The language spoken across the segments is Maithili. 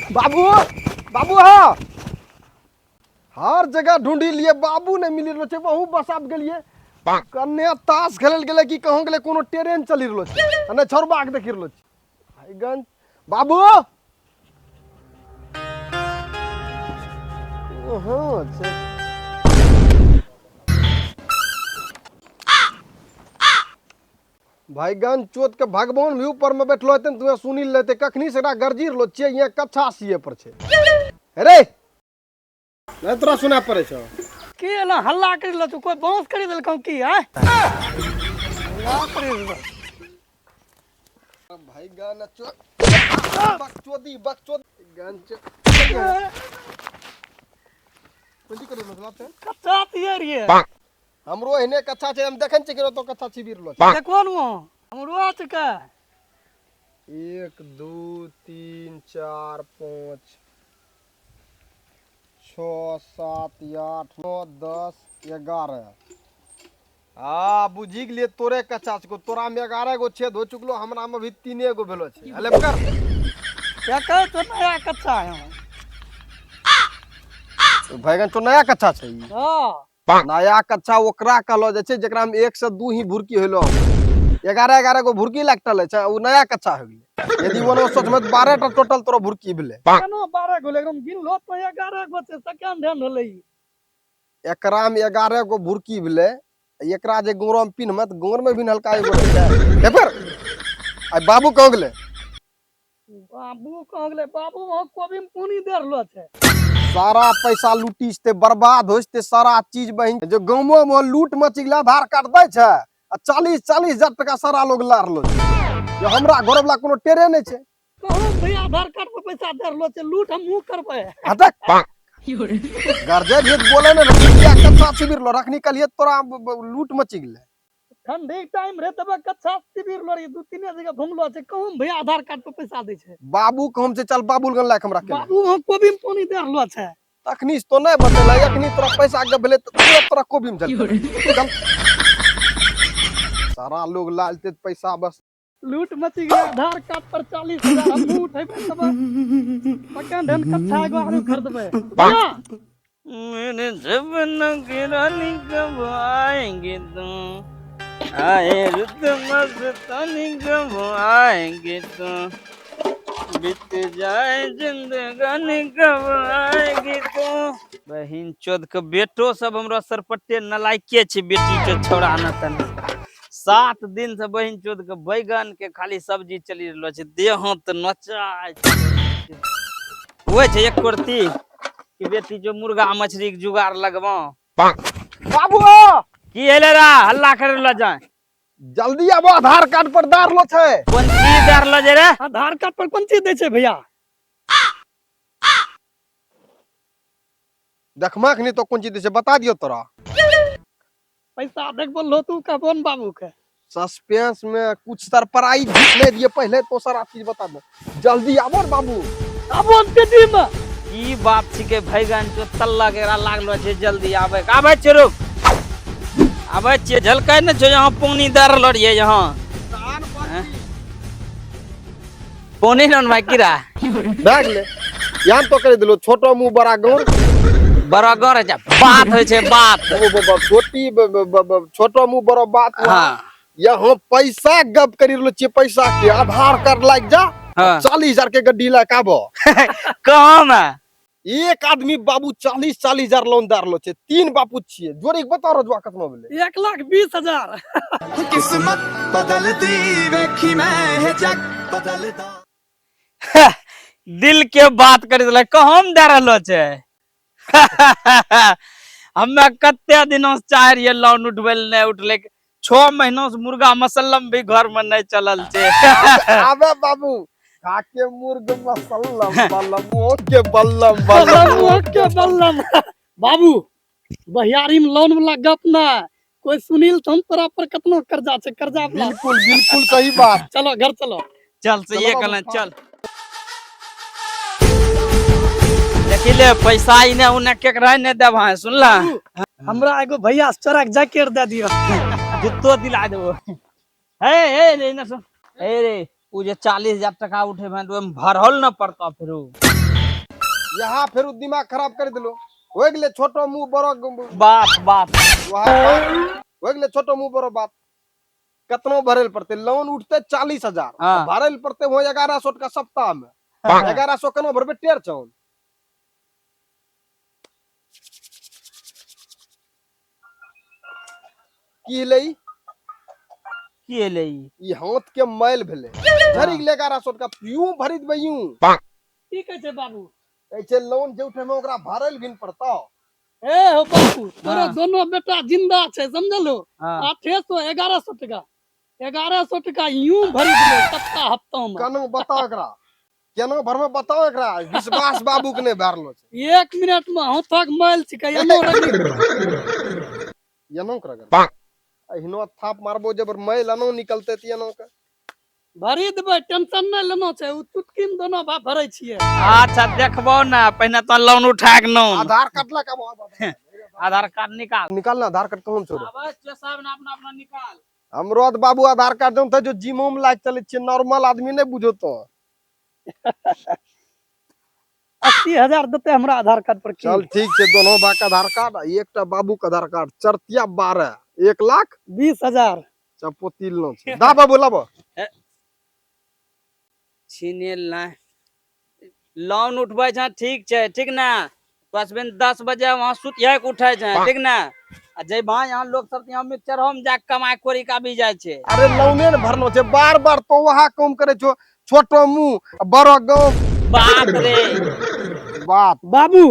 बाबू, बाबू, हाँ, हर जगह ढूंढी लिए, बाबू नहीं मिली रहलो छै। बहु बसाप गेलिए, कन्ने ताश खेलल गेलै कि कहूँ गेलै, कोनो ट्रेन चली रहलो छै आ नहि छौड़बा के देखि रहलो छै। भाईगंज बाबू ओहो छै। भाईगंज चोत के भगवान भी ऊपर में बैठलो हेतै ने, तू सुनी लेते कखनी से एकरा गरजी रहलो छियै, यहाँ कच्छा सिए पर छै। रे नहीं तोरा सुना पड़े छौ। की एना हल्ला करि रहल छौ? कोई बांस करि देलकौ की? आय हल्ला करि रहल। भाई गाना चो बकचोदी बकचोदी गान चो कोन चीज करि रहल छौ? कच्चा तिये रहिए। हमरो एहने कच्चा छै, हम देखन छै कि तो कच्चा छिबी रहलो छै। देखो नु हमरो छै। 1 2 3 4 5 6 7 8 9 10 11। हाँ बुझी गेलिए, तोरे कच्चा छको। तोरा में 11 गो छेद हो चुकलो, हमरा में अभी 3 गो भेलो छै। हले कर। क्या कह तो नया कच्चा है। भैगन तो नया कच्चा छै ई। हाँ। नया कच्चा ओकरा कहलो जाइ छै जेकरा में 1 से 2 ही भुरकी होलो। 11 11 गो भुरकी लागल छै, उ नया कच्चा हो गेलै। यदि ओनो सोचमे तऽ 12 टा टोटल तोरा भुरकी भेलै। केना 12 गो? एकदम गिन लो तो 11 गो छै, सेकंड हैंड होलै ई। एकरा में 11 गो भुरकी भेलै, एकरा जे गोरो में पिन्हमे तऽ गोर में भी हल्का एगो रहै छै। हे पर आइ बाबू कहाँ गेलै? बाबू कहाँ गेलै? बाबू वहाँ कोबी में पानी दे रहलो छै। सारा पैसा लूटी जेतै, बर्बाद हो जेतै सारा चीज। बहिन जो गाँवो में लूट मची गेलै, आधार कार्ड दै छै आ 40-40 हजार टका सारा लोग ला रहलो छै। जो हमरा घर वाला कोनो टेरे नहीं छै। कहूँ भैया आधार कार्ड पर पैसा दे रहलो छै, लूट हम मुँह करबै। हटक गरजे भी बोले ने रखनी कच्चा छिबिर लो रखनी कलिए तोरा लूट मची गेलै। ठंडी के टाइम रे तब कच्चा शिविर लो रही, 2-3 जगह घुमलो छै। कहूँ भैया आधार कार्ड पर पैसा दै छै। बाबू के हम छै, चल बाबू लगन लाके हमरा केने। बाबू वहाँ कोबी में पानी दे रहलो छै। तखनी से तो नहीं बतेलै, अखनी तोरा पैसा के भेलै तऽ तुरंत तोरा कोबी में झलकै। चल सारा लोग लाल ते पैसा बस। लूट मची गया आधार कार्ड पर 40,000। हम मुँह उठेबै तब सेकंड हैंड कच्चा एगो आरो खरीदबै। भैया मेरे सपनों की रानी कब आएंगे तुम, आए रुत मस्तानी कब आएंगे तुम, बीत जाए जिंदगानी कब आएगी तुम। बहिन चोद के बेटो सब हमरा सरपट्टे नलायके छै। बेटी के छोड़ा न तने 7 दिन से बहिन चोद के बैगन के खाली सब्जी चली रहलो छै। देह हाथ नचाय होइ छै एक कुर्ती कि बेटी जो मुर्गा मछली के जुगाड़ लगबो। बाबू की हेले रा हल्ला करे ला जाए? जल्दी आबो, आधार कार्ड पर दार लो छै। कोन चीज दार लो जे रे? आधार कार्ड पर कोन चीज दै छै भैया? देखमा नहीं तो कोन चीज दै छै, बता दियो तोरा। पैसा देख बोलो तू कहबो न बाबू के। सस्पेंस में कुछ सरप्राइज नहीं दिए पहले तो सारा चीज बता दो। जल्दी आबो न बाबू। आबो न तेजी में। की बात छिके भैगन जो तल्ला के लागलो छै, जल्दी आबे के। आबै छियै, रुक, आबै छियै। झलकै ने छौ, यहाँ पानी दे रहलो रहियै यहाँ। पानी न भाई कीरा भए गेलै। यहाँ तो कर दिलो छोटो मुंह बड़ा गौर। बड़ा गौर छै, बात होइ छै बात। ओ छोटी छोटो मुंह बड़ो बात। हाँ। यहाँ पैसा गप करी रहलो छियै, पैसा के आधार कार्ड लाग जा। हाँ। 40,000 के गड्डी लाके आबो। कहाँ में? एक आदमी बाबू 40-40 हजार लोन दे रहलो छै, 3 बापू छियै। जोड़ी के बताओ रजुआ कतना भेलै? 1,20,000। किस्मत बदलती वेखी मैं जग बदलदा। दिल के बात करी देलक। कहाँ में दे रहलो छै? हमे कते दिनों से चाह रहियै लोन उठबै लए, नहि उठलै। 6 महीना से मुर्गा मसल्लम भी घर में नहीं चलल छै। आबे बाबू खाके मुर्ग मसल्लम बल्लम ओके बल्लम बल्लम बल्लम ओके बल्लम। बाबू बहियारी में लोन वाला गप ना कोई सुनील तो हम तोरा पर कतनो कर्जा छै, कर्जा वाला। बिल्कुल बिल्कुल सही बात। चलो घर चलो। चल से ये चलो कहलन बाबू, चल देखी ले पैसा इने उने केकरा ने देबा, सुनला? हमरा एगो भैया से चोरा के जैकेट दे दियो। जूतो दिला देबो। हे हे रे ना सुन, हे रे उ जे 40,000 टका उठे भेल ओहिमे भरल न पड़तो फेरो। यहाँ फेर दिमाग खराब कर देलो। हो गेलै छोटो मुंह बड़ो बाप बाप। वहाँ बात। हो गेलै छोटो मुंह बड़ो बाप। कतनो भरे लए पड़तै लोन उठतै 40,000। हाँ। भरे लए पड़तै वहाँ 1,100 टका सप्ताह में। हाँ। 1,100 केना भरबै टेर छौन। की भेलै ई? की भेलै ई? ई हाथ के मैल भेलै। झरि गेलै 1,100 टका। यूं भरि देबै यूं। की कहै छै बाबू? कहै छै लोन जे उठेबै ओकरा भरै लए भी ने पड़तौ। ए हो बाबू, तोरा हाँ। दोनों बेटा जिंदा छै समझलो। हाँ। 800 1,100 टका, 1,100 टका यूं भरि देबै सप्ताह हफ्ता में। केना बताओ एकरा, केना भरबै बताओ एकरा। विश्वास बाबू के नहि भरलो छै। 1 मिनट में हाथक मैल छिकै, एनो रगड़ी। एनो के रगड़। एहनो थाप मारबो जब मैल एनो निकलते त एनो के भरी देबै, टेंशन नहि लेना छै। ओ चुटकी में दोनों बाप भरै छियै। अच्छा देखबो ना, पहिने तो लोन उठा के नौन। आधार कार्ड लए के आबो, आबो, आबो। आधार कार्ड निकाल। निकाल ना आधार कार्ड कौन छोड़े? आबै छियै सब ना अपना अपना निकाल। हमरो तऽ बाबू आधार कार्ड दौन तऽ जो जिमो में लाग चलै छियै, नॉर्मल आदमी नहि बुझो तो। 80,000 देतै हमरा आधार कार्ड पर की? चल ठीक छै, दोनों बा के आधार कार्ड आ एकटा बाबू के आधार कार्ड, चरतिया 12, 1,20,000। चपोती लेना छै। दा बाबू लाबो। छीने ना लोन उठबै छै, ठीक छै, ठीक ना? बस बिन 10 बजे वहाँ सुतिया के उठै छै, ठीक ना? आ जे भाई यहाँ लोग सब यहाँ मिक्सचर हम जाके कमाई कोरी के आबि जाइ छै। अरे लोने ने भरनो छै, बार बार तो वहाँ काम करे छो, छोटो मुंह बड़ो गाँव। बाप रे बाप। बाबू,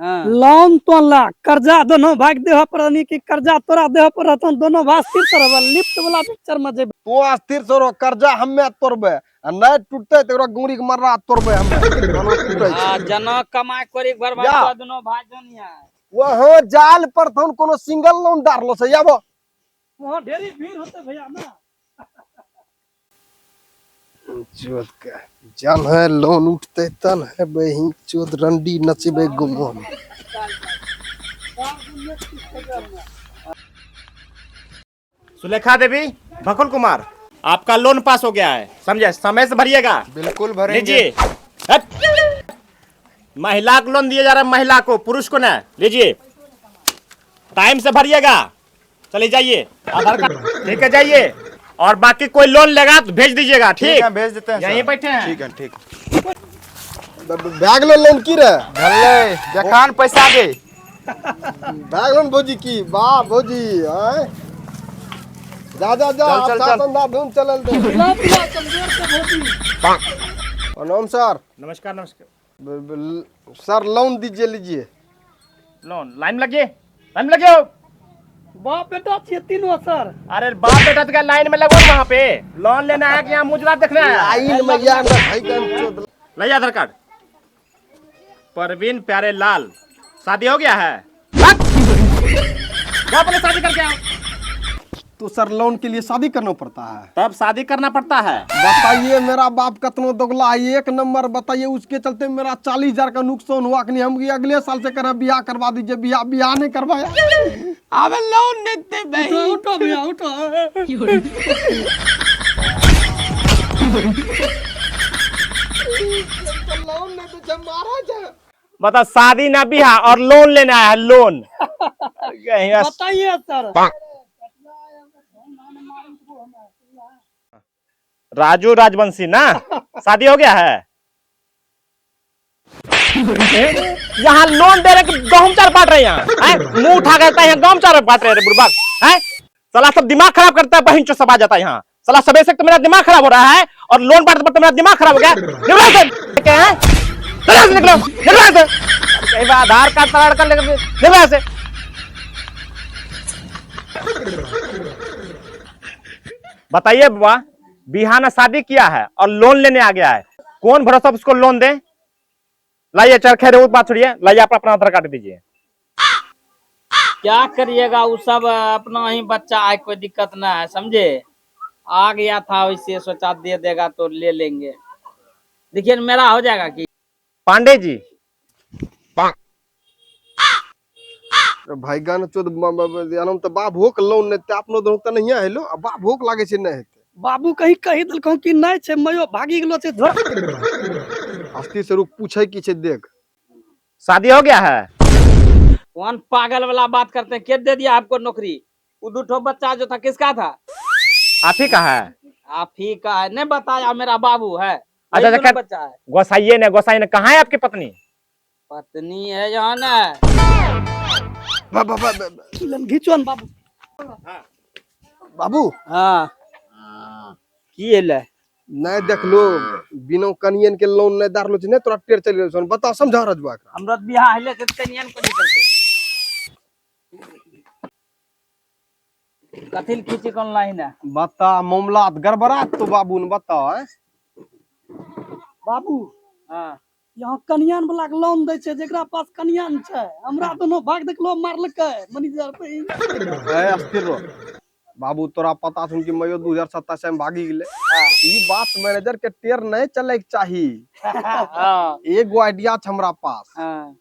हाँ। लोन तो ला कर्जा दोनों भाग देह पर नहीं कि कर्जा तोरा देह पर रहतन, दोनों भाग स्थिर से रहबे, लिफ्ट वाला पिक्चर में जेबे। तो स्थिर से रहो, कर्जा हम्मे तोड़बे आ नहीं टूटते तो एकरा गुड़ी के मर्रा तोड़बे हम्मे। दोनों टूटे छै। आ जना कमाई कोरी के बर्बाद जा। कर दोनों भाई जन या। वहाँ जाल पर थन कोनो सिंगल लोन डारलो से याबो। वहाँ ढेरी भीड़ होते भैया ना। चोद के जन है लोन उठते तन है बही चोद रंडी नचबे गुमो में। सुलेखा देवी, बकुल कुमार, आपका लोन पास हो गया है, समझे? समय से भरिएगा। बिल्कुल भरेंगे। लीजिए। हट। महिला को लोन दिया जा रहा है, महिला को, पुरुष को ना। लीजिए, टाइम से भरिएगा। चले जाइए, आधार कार्ड लेके जाइए। और बाकी कोई लोन लेगा तो भेज दीजिएगा। ठीक ठीक है, भेज देते हैं यहीं सर। बैठे हैं। ठीक है, ठीक। बैग लो लोन की रे? भले जखान पैसा दे। बैग लोन भौजी की? वाह भौजी, आय। जा जा जा, चल, चल, अच्छा चल। धंधा धूम चलल दे। मिला मिला कमजोर के भौजी। प्रणाम सर। नमस्कार, नमस्कार। सर लोन दीजिए, लीजिए। लोन लाइन में लगिए, लाइन में लगिए। बाप बेटा छियै तीनों सर। अरे बाप बेटा तो क्या लाइन में लगो वहाँ पे? लोन लेना है कि यहाँ मुजरा देखना है? लाइन में या ना भाई गन चोद। लाइए आधार कार्ड। परवीन प्यारे लाल, शादी हो गया है? जाओ पहले शादी करके आओ। तो सर लोन के लिए शादी करना पड़ता है? तब शादी करना पड़ता है। बताइए मेरा बाप कतनो दोगला है, एक नंबर। बताइए उसके चलते मेरा 40,000 का नुकसान हुआ कि नहीं? हम अगले साल से करें बियाह करवा दीजिए, बियाह बियाह नहीं करवाया। अबे लोन देते भाई। उठो उठो भैया उठो। लोन नहीं तो जब मारा जाए। बता, शादी ना बियाह और लोन लेना है, लोन। बताइए सर। राजू राजवंशी ना, शादी हो गया है? यहाँ लोन दे रहे कि गहूम चार बांट रहे हैं यहाँ, हैं? मुंह उठा करता है यहाँ गहूम चार बांट रहे हैं बुड़बक, हैं? साला सब दिमाग खराब करता है, बहन चो सब आ जाता है यहाँ। साला सबे से तो मेरा दिमाग खराब हो रहा है और लोन बांटते बांटते मेरा दिमाग खराब हो गया। निकलो यहाँ से, क्या है? चलो यहाँ से निकलो, निकलो यहाँ से। कहीं बार आधार कार्ड तैयार कर लेकर निकलो यहाँ से। बताइए बुआ, बिहाना शादी किया है और लोन लेने आ गया है, कौन भरोसा उसको लोन दे? लाइए, चल खैर वो बात छोड़िए, लाइए आप अपना आधार कार्ड दीजिए। क्या करिएगा वो सब अपना ही बच्चा है, कोई दिक्कत ना है, समझे? आ गया था वैसे सोचा दे देगा तो ले लेंगे। देखिए मेरा हो जाएगा कि पांडे जी। भाई गान चोद तो बाप भूख लोन नहीं ते अपनो दोनों तो नहीं हेलो, आ बाप भूख लागे छै नहीं हेतै। बाबू कहीं कही देलकौ कि नहीं छै, मयो भागी गेलो छै धर। अस्थिर से रुक, पूछे की छै देख। शादी हो गया है? कौन पागल वाला बात करते हैं? के दे दिया आपको नौकरी? वो दो ठो बच्चा जो था किसका था? आप ही का है? आप ही का है। नहीं बताया, मेरा बाबू है। अच्छा, वही अच्छा, दोनों बच्चा है। गोसाइये ने, गोसाई ने। कहाँ है आपकी पत्नी? पत्नी है यहाँ ना। घिचो न बाबू। बाबू। हाँ, की एलै? नहीं देखलो, बिना कनियन के लोन नहीं दारलो छै, नहीं तोरा टेर चलि रहल छौ। बता, समझा रजुआ के। हमरा तऽ बियाह हेले छै तऽ कनियन को नहीं करते। कथी लए खींची कोन लाइन है? बता, मामला गड़बड़ा तो बाबू ने बता हैं? बाबू। हाँ। यहाँ कनियान वाला के लोन दै छै जेकरा पास कनियान छै। हमरा दोनों भाग देखलो, मारलकै मैनेजर पे। ए, स्थिर रहो बाबू। तोरा पता छौ कि मयो 2027 में भागी गेलै। ई बात मैनेजर के टेर नहीं चले के चाही। हाँ। एगो आइडिया छै हमरा पास। हाँ।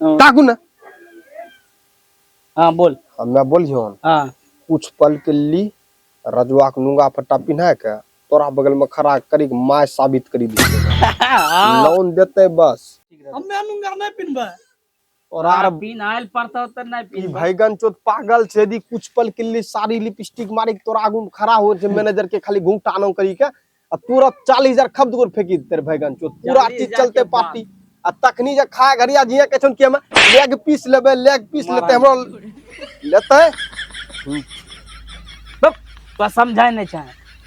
ताकू ने। हाँ, बोल। हमे बोलियो। हाँ। कुछ पल के ली रजुआ के नुंगा पट्टा पिन्हा के तोरा बगल में खड़ा करी के my साबित करी दी। हाँ। लोन देते बस। हमे नुंगा नहीं पिन्हबै। तोरा आर पिन आयल पड़तो तऽ नहीं ई पिन। भैगन चोत पागल छै। यदि कुछ पल के लिए साड़ी लिपस्टिक मारी के तोरा आगू में खड़ा हो छै, मैनेजर के खाली घूंघटा आनो करी के आ तुरंत 40,000 खब्द गोर फेंकी देते रे भैगन चोत। पूरा 40,000 चीज चलते के बाद। पार्टी आ तखनी जे खा घरिया जिया कहै छौन कि हम लेग पीस लेबै, लेग पीस लेतै, हमरो लेतै। तो समझाय नहीं छै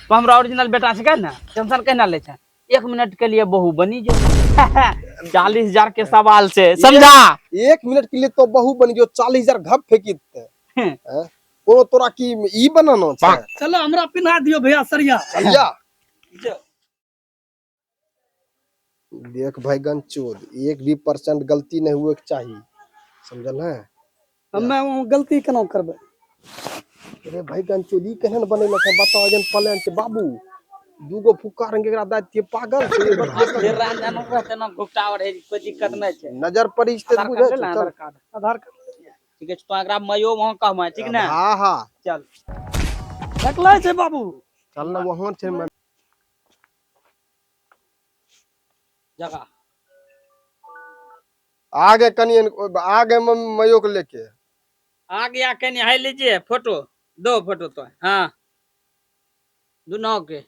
तो हमरा ओरिजिनल बेटा छै ना, टेंशन कहना ले छै। एक मिनट के लिए बहू बनी जो, 40,000 के सवाल से समझा। एक मिनट के लिए तो बहू बन गयो, 40,000 घप फेंकी देते हैं? कोनो तोरा की ई बनाना छै? चलो, हमरा पिन्हा दियो भैया सरिया। चलिया। देख भाईगन चोद, एक भी परसेंट गलती नहीं हुए के चाहिए, समझल है? हमे वो गलती केना करबै? अरे भाईगन चोद, ई केहन बनेलक है बताओ? जन प्लान छै बाबू, दूगो फुक्का रंग एकरा दाय दियै, पागल छै। फिर रंजन रहते ना घुपटा और है, कोई दिक्कत नहीं छै। नजर पड़ी छै आधार बुझै कार्ड ले छै, ले, चल। आधार कार्ड। आधार कार्ड। ठीक है, तो एकरा मयो वहां कहबै, ठीक ना? हाँ हाँ। चल। देखले छै बाबू। चल ना, वहां छै। जगह। आगे कनी आगे मयो के लेके। आ गया। कनी है, लीजिए फोटो, दो फोटो तो। हाँ, दोनों के।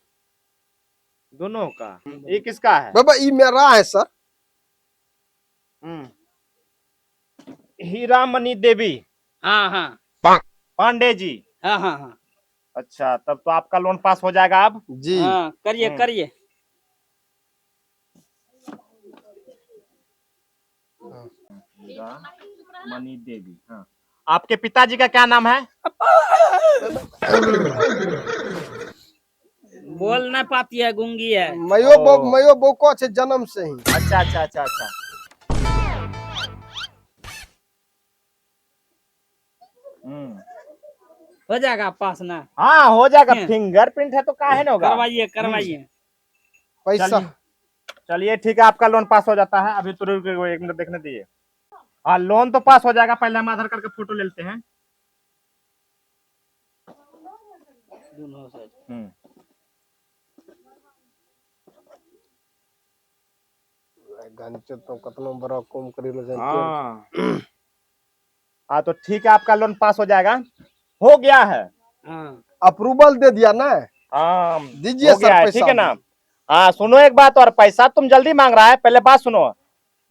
दोनों का। ये किसका है? बाबा, ई मेरा है सर। हीरा मणि देवी। हाँ हाँ। पांडे जी। हाँ हाँ हाँ। अच्छा, तब तो आपका लोन पास हो जाएगा अब। जी। हाँ, करिए। करिए। हीरा मणि देवी, हाँ। आपके पिताजी का क्या नाम है? बोल नहीं पाती है, गुंगी है। मयो बो ओ। मयो बोको छै जन्म से ही। अच्छा अच्छा अच्छा अच्छा हम्म। हो जाएगा पास ना? हाँ, हो जाएगा। हम्म। फिंगर प्रिंट है तो काहे ना होगा? करवाइए, करवाइए। पैसा। चलिए चलिए, ठीक है, आपका लोन पास हो जाता है। अभी तो रुक, एक मिनट देखने दीजिए। हाँ, लोन तो पास हो जाएगा, पहले हम आधार कार्ड का फोटो ले लेते हैं। दोनों से। गंचे तो कतनो बड़ा कम करी लो। हाँ हाँ, तो ठीक है, आपका लोन पास हो जाएगा, हो गया है। हाँ। अप्रूवल दे दिया ना? हाँ। दीजिए हो गया सर है, पैसा। ठीक है ना? हाँ, सुनो, एक बात और, पैसा तुम जल्दी मांग रहा है, पहले बात सुनो।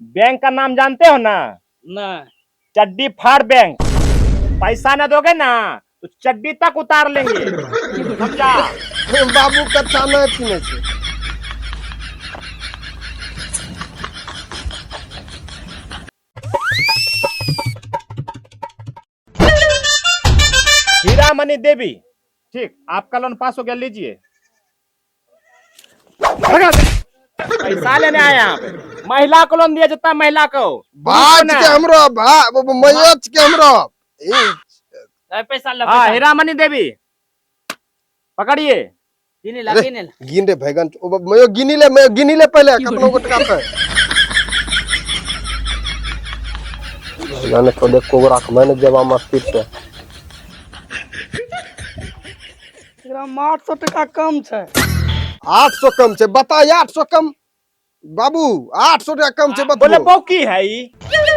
बैंक का नाम जानते हो ना? नहीं। चड्डी फाड़ बैंक। पैसा ना दोगे ना तो चड्डी तक उतार लेंगे, समझा? बाबू कच्चा नहीं पीने छै। हीरा मणि देवी, ठीक, आपका लोन पास हो गया, लीजिए। पैसा लेने आए यहाँ पे? महिला को लोन दिया जाता है, महिला को। बाज ना। के हमरो भा मयोच के हमरो ए। ए, पैसा ला। हाँ। पैसा। हीरा मणि देवी, पकड़िए। गिनी ला। अरे। गिनी ला। गिन रे भैगन, ओ मयो गिनी ले, मयो गिनी ले पहले कतनो गो टका पे भैगन को देख को राख मैंने जवा मस्ती पे। एकरा में 800 टका कम छै। 800 कम छै? बता, 800 कम। बाबू 800 टका कम छै। बोले बतबो बौकी है ई,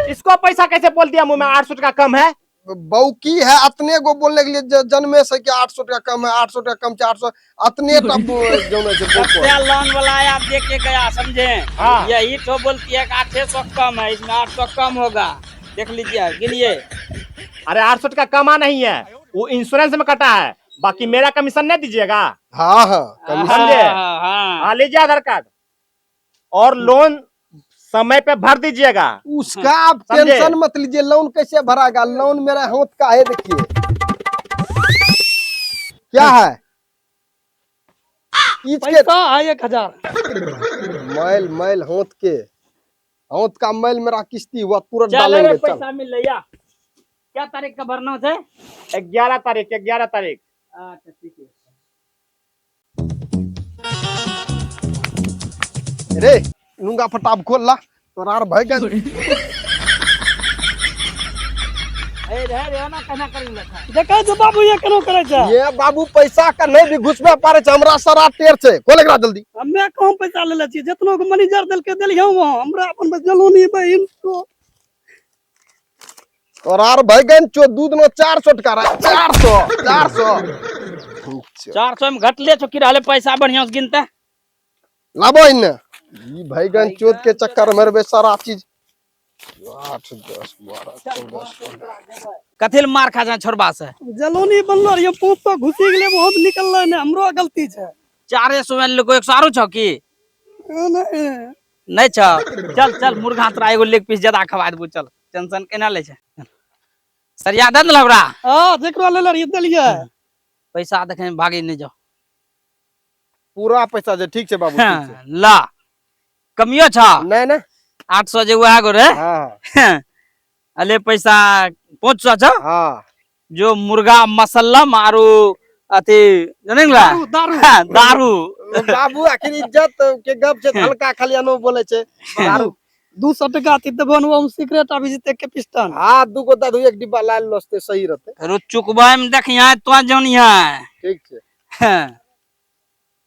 इसको पैसा कैसे बोल दिया मुंह में 800 टका कम है। बौकी है अतने गो बोलने के लिए जन्मे से कि 800 टका कम है, 800 टका कम छै, 800 अतने टा जमे छै बौको। कत्ते लोन वाला आया देख के गया समझे। हाँ। यही तो बोलती है कि 800 कम है, इसमें 800 कम होगा, देख लीजिए गिनिए। अरे 800 टका कमा नहीं है, वो इंश्योरेंस में कटा है, बाकी मेरा कमीशन नहीं दीजिएगा। हाँ हाँ कमीशन। समझे? हाँ, हाँ। हाँ लीजिए आधार कार्ड और लोन समय पे भर दीजिएगा। उसका आप समझे? टेंशन मत लीजिए, लोन कैसे भरागा, लोन मेरा हाथ का है, देखिए क्या है इसके पैसा है 1000। मैल मैल हाथ के, हाथ का मैल मेरा किस्ती हुआ तुरंत चल डालेंगे। रे, चल पैसा मिल लिया। क्या तारीख का भरना है? 11 तारीख, 11 तारीख। अच्छा ठीक है। रे लुंगा फटाब खोल ला तोरा आर भय गए। ए रे रे ना कहना करी लखा। देखै छौ बाबू ये केना करै छै। ये बाबू पैसा का नहीं भी घुसबे पारे छै, हमरा सारा टेर छै, खोल एकरा जल्दी। हमे कहाँ पैसा लेले छियै, जितना के मैनेजर देलकै देलियै वहाँ, हमरा अपन बस जलोनी बहिन तो। तोरा आर भय गए चो दूध में 400 टका रहा, 400, 400। 400 में घटले छो की रहले पैसा बढ़िया से गिनते। लाबो इन्ने। ई भैगन चोत के चक्कर में रे सारा चीज। 8 10 12 14 15। कथिल मार खा जा छोड़बा से। जलोनी बनलो रहियो, पूप तो घुसी गेलै, बहुत निकललै ने, हमरो गलती छै। 400 में लोग 100 आरो छौ की? नहीं। नहीं छौ। चल चल मुर्गा तोरा एगो लेग पीस ज्यादा खवा देबो, चल टेंशन केना लै छै। सरिया दे देलौ ओकरा? हां जेकरा लेले रहियै देलियै। पैसा देखे में भागी नहीं जाओ। पूरा पैसा जे ठीक छै बाबू, ठीक छै। ला कमियो छौ? नहीं नहीं। 800 जे वएह गो रे। हाँ। अले पैसा 500 छौ? हाँ। जो मुर्गा मसल्लम आरू अथी जानै ला? दारू, दारू। हाँ, दारू। बाबू आखिर इज्जत के गप छै, हल्का खाली अनो बोले छै। दारू। 200 टका अथी देबो न, ओमे सिगरेट आबि जेतै के पिस्टन। हाँ, 2 गो दारू एक डिब्बा लाल लसते सही रहते। रो चुकबै में देखिया तो जानिया। ठीक छै। हाँ।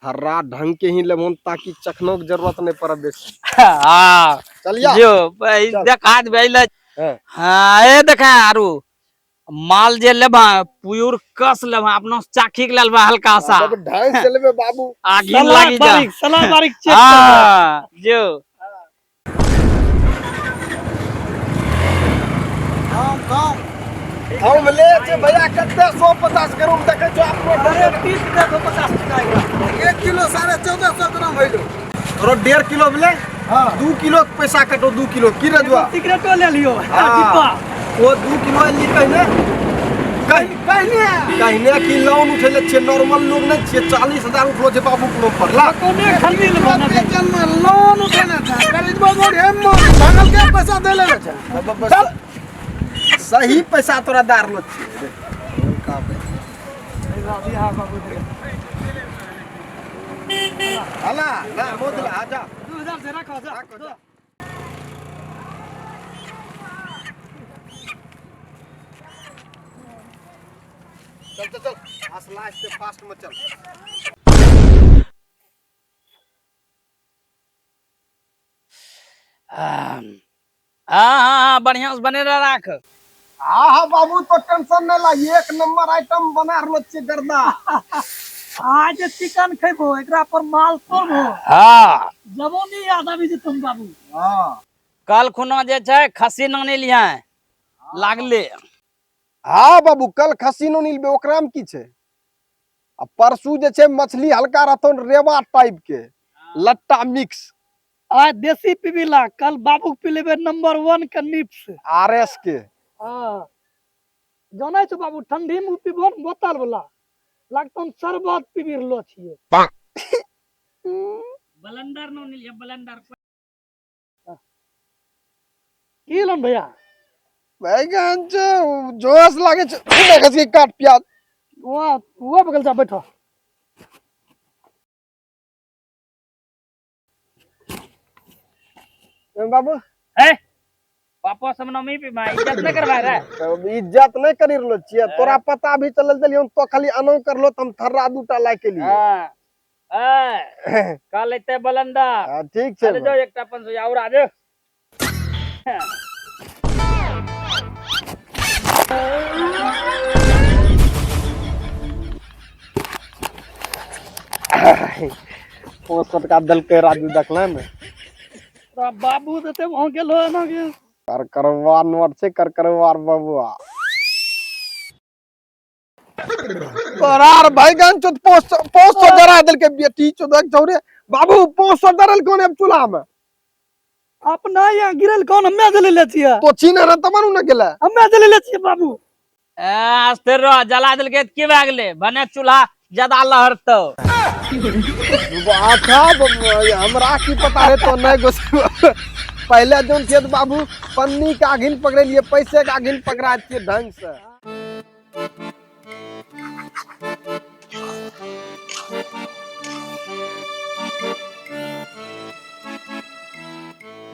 हर्रा ढंग के ही लेबोन ताकि चखनो के जरूरत नहीं पड़े बेसी। हाँ। चलिया। जो, भाई, चल। देखा दे ले। हाँ। हाँ, ए देखा आरू माल जे लेबा प्योर कस लेबा, अपना चाखी के लेबा हल्का सा। जब ढंग से लेबे बाबू। आगी सलाह लागी जा। बारीक, सलाह बारीक चेक कर। हाँ, जो। हम ले छे भैया कते 150 ग्राम देखे छो अपनो। अरे 30 टका 150 टका 1 किलो 1450 ग्राम भइलो। तोरो 1.5 किलो भेलै? हाँ। 2 किलो के पैसा कटो, 2 किलो की रजुआ? सिगरेटो ले लियो, हाँ। डिब्बा। वो 2 किलो ली कहने? कहने कि लोन उठेले छे, नॉर्मल लोग नहीं छे, 40,000 उठलो छे बाबू के लोन पर। ला। कोने खरीद लेबो ना। लोन उठेने छे, गरीबो मोर हेम भागल के पैसा दे लेले छे। चल। सही पैसा तोरा दारलो छे। हला, ना, मोदला, आजा। 2000 से रखो, जा। रखो, जा। चल, चल, चल। असला से फास्ट में चल। हाँ, हाँ, हाँ, बढ़िया से बने रह राख। हाँ, हाँ, बाबू, तो टेंशन नहीं ला, 1 नंबर आइटम बना रहलो छे गर्दा। आज चिकन खेबो, एकरा पर माल तोड़बो। हाँ। जबो नहीं याद आबी जेतौ बाबू। हाँ। कल खुना जे छै खस्सी नानी लिया लागले। हाँ बाबू, कल खस्सी नानी लेबे, ओकरा में की छै? आ परसू जे छै मछली हल्का रहतौ रेवा टाइप के, लट्टा मिक्स। आज देसी पीबीला, कल बाबू के पी लेबे नंबर 1 के निप्स। आर एस के। हाँ। जानै छौ बाबू, ठंडी में पीबो न बोतल वाला, लगतौ न शरबत पीबी रहलो छियै। पाक। बलंडर नो लिया, बलंडर। की लोन भैया? बैगन छै, जोश लागे छै। देखै छियै काट प्याज। वहाँ बगल जा बैठो। ए बाबू। ए, पापा सब नमी पी भाई, इज्जत नहीं करवा रे। तब इज्जत नहीं करी रहलो छियै, तोरा पता भी चलल देलियौ, तो खाली अनो करलो त हम थर्रा दूटा लाय के लिए। हाँ। ए कल एते बलंदा। हाँ, ठीक छै। चल जो एकटा 500 और आ जो। 500 टका देलकै राजू, देखले ने? तोरा बाबू देते वहाँ गेलो ना के। करकरवा नोट छै, करकरवा बबुआ। तोरा आर भाईगन चोद 500 डरा देलकै बेटी चोदक छौरे। बाबू 500 डरल कोन अब चूल्हा में? अपना यहाँ गिरल कौन हम्मे जले ले छियै। तो छीने रह तब न गेलै। हम्मे जले ले छियै बाबू। ए आस्ते रह, जला देलकै त की भए गेलै? भने चूल्हा ज्यादा लहरतौ। अच्छा हमरा की पता रे, तो नहीं गुस्सा। पहले जोन छियै त बाबू पन्नी के आघिन पकड़े लिए, पैसे के आघिन पकड़ा छियै ढंग से।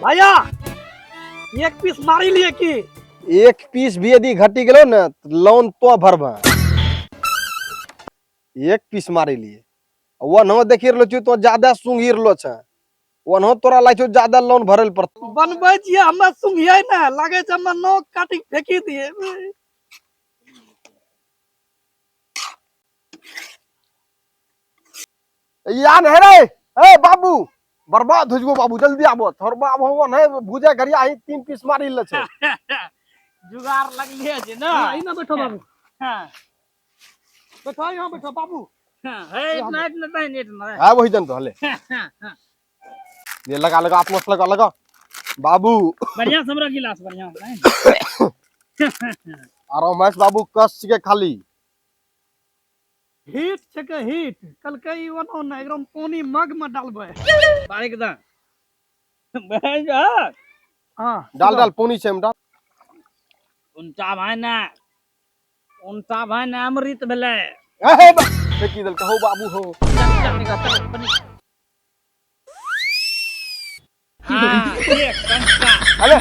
भैया एक पीस मारी लिए की? एक पीस भी यदि घटी गेलो ने त लोन तो भरबा। एक पीस मारी लिए वनो देखी रहलो छियो तो ज्यादा सूंघी रहलो छे, वनो तोरा लाग छौ ज्यादा लोन भरल पड़तो। बनबै छियै हमे सूंघियै ने, लागै छै हमे नोक काटी के फेंकी दिए। या नहीं रे, ए बाबू बर्बाद हो जबो बाबू, जल्दी आबो। थोर बाबू हो नहीं भुजे घरिया ही 3 पीस मारी ले छे। जुगाड़ लगलिए छै ना। हाँ, ना बैठो बाबू। हाँ। बैठो यहाँ बैठो बाबू। हाँ, हे, इतना इतना नहीं, इतना नहीं। हाँ, वही जन तो हले। हाँ, हाँ। ये लगा लगा आप मस्त लगा लगा बाबू। बढ़िया समरा गिलास बढ़िया है। आरो महेश बाबू कस के खाली। हीट छै के हीट, कल के ई वनो ने एकदम पानी मग में डालबै। बारीक दा। भाई जा। हां, डाल डाल पानी छै हम डाल। उनटा भाई ना, उनटा भाई ना अमृत भेलै। ए बा, की देल कहो बाबू हो। हां, एक कंचा। अरे।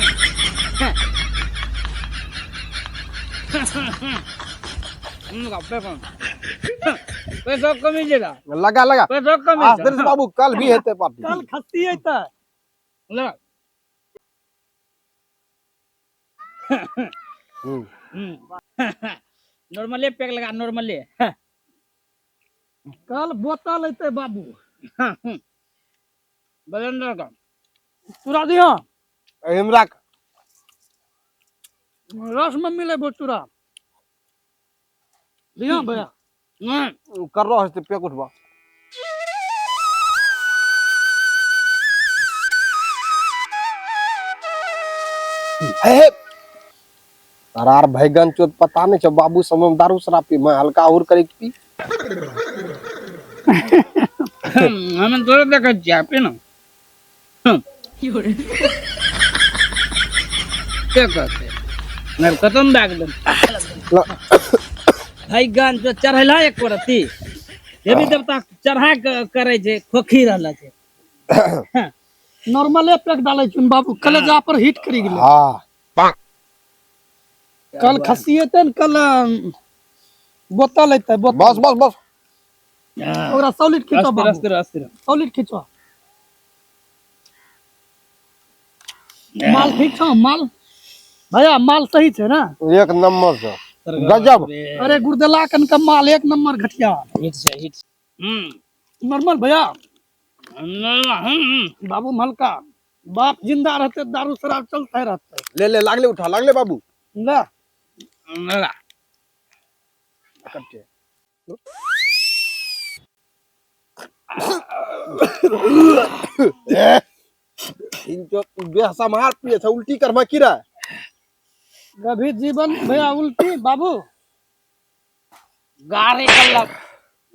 पैसा कमी जेला। लगा लगा। पैसा कमी आ, दिनेश बाबू कल भी हेते पार्टी। कल खस्सी हेते। ले। नॉर्मले पैक लगा, नॉर्मले। कल बोतल हेते बाबू। बलेंडर का। चूरा दियो। हमरा रस में मिले बो चूरा। दियो भैया। कर रहा है पैक उठवा। ए अरार भैगन चोद पता नहीं छो बाबू समय में दारू शराब पी, मैं हल्का और करे पी। हम तोरे देखै छियै पी ना। के कहते? मैं खत्म भए गेलै। भैगन जो चढ़ैला एक रत्ती देवी देवता चढ़ा के करै छै, खोखी रहल छै। नॉर्मले पैक डालै छुन बाबू, कलेजा पर हिट करी गेलै। हां। कल खस्सी हेतै ने, कल बोतल हेतै, बोतल। बस बस बस। ओकरा सॉलिड खींचो बाबू। अस्थिर, अस्थिर। सॉलिड खींचो। माल ठीक छौ? माल भैया माल सही छै ना? एक नंबर से गजब। अरे गुर्दला कन का माल एक नंबर घटिया। हिट से हिट। नॉर्मल भैया। बाबू मलका बाप जिंदा रहते दारू शराब चलते रहते। ले ले लागले उठा लागले बाबू। ले। लगा। कट्टे। इनको बेसमार पिए था उल्टी करवा की रहा। कभी जीवन भैया उल्टी बाबू। गाड़ी गल्ला,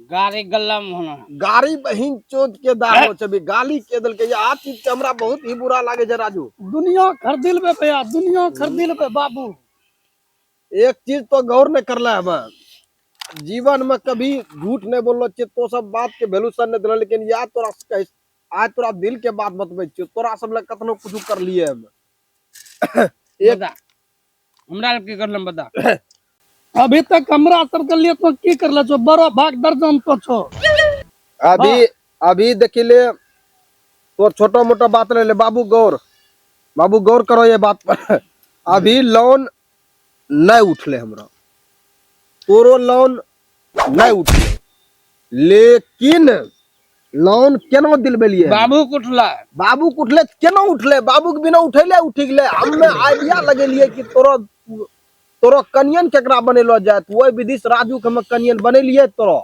गाड़ी गल्ला में होना। गाड़ी बहिन चोद के दाहो छबी गाली के दल के आ चीज के हमरा बहुत ही बुरा लागे छै राजू। दुनिया खरीद लेबे भैया, दुनिया खरीद लेबे बाबू। एक चीज तो गौर नहीं करला हम जीवन में कभी झूठ नहीं बोललो छियै, तो सब बात के वैल्यूशन नहीं देलो, लेकिन या तोरा कह, आज तोरा दिल के बात बतबै छियौ, तोरा सब लग कतनो कुछ कर लिए हम। एक बता। हमरा की करलम बता। अभी तक हमरा सब के लिए तो की करले छो, बड़ो भाग दर्जन तो छो। अभी अभी देखिले तोर छोटो मोटो बात ले ले बाबू गौर, बाबू गौर करो ये बात पर। अभी लोन नहीं उठले हमरा, तोरो लोन नहीं उठले, लेकिन लोन केना दिलबेलिए? बाबू कुटला। बाबू के उठले केना उठले? बाबू के बिना उठेले उठि गेलै। हमे आइडिया लगेलिए कि तोरो तोरो कनियन केकरा बनेलो जाए, ओहि विधि से राजू के हम कनियन बनेलिए तोरो,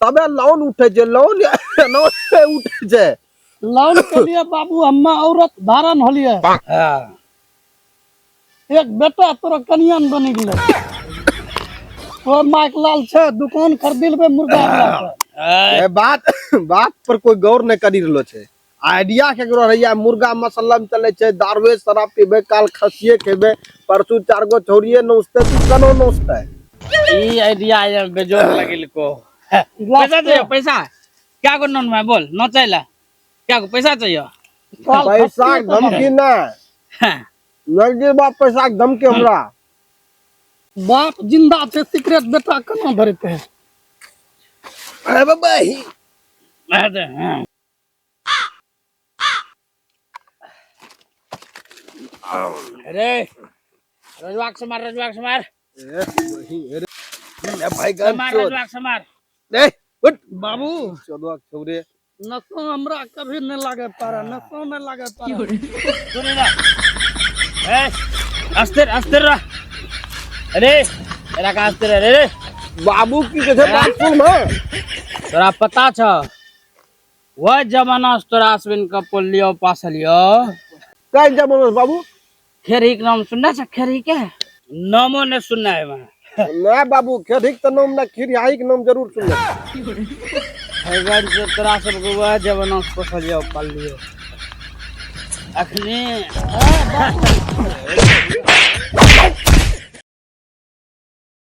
तबे लोन उठे छै। लोन लोन उठे छै। लोन के लिए बाबू हम्मे औरत धारण होलिए। हाँ। एक बेटा तोरा कनियन बनि गेलै। तोर माइक लाल छै, दुकान खरीद लेबै मुर्गा वाला के। ए बात बात पर कोई गौर नहीं करी रहलो छै। आइडिया केकरो रहैया, मुर्गा मसल्लम चले छै, दारुए शराब पीबे, काल खसिए खेबे, परसू चार गो छौड़िए नोचते, तू कनो नोचते? ई आइडिया ये बेजोड़ लगिल को। पैसा चाहिए पैसा? क्या को नॉन में बोल न चाहिए क्या को पैसा चाहिए? काल पैसा खसिए के धमकी ना। हाँ। लड़की बाप पैसा के धमकी हमरा। बाप जिंदा छै, सिगरेट बेटा केना धरते है? अरे बाबा ही। अरे, हाँ। अरे रजवाक से मार, रजवाक से मार। ए, वही, अरे, ए, भाई गन मार चोर। रजवाक से मार। ए, उठ। बाबू। चोदवा के छौरे। नशो हमरा कभी नहीं लागे पारा, नशो नहीं लागे पारा। सुन ना। ए, अस्थिर, अस्थिर रह। अरे, तेरा का अस्थिर है रे? बाबू की कहै छै बात सुन ना। तोरा पता छ वह जमाना से तोरा अश्विन का पोलियो पास लियो। कई जमाना से बाबू? खेरी के नाम सुनना छ? खेरी के नामो ने सुनना है वहाँ। ना बाबू, खेरी के नाम ना, खिरियाही के नाम जरूर सुनना। अगर जो तोरा सब के वह जमाना से पोसलियो पालियो। अखनी।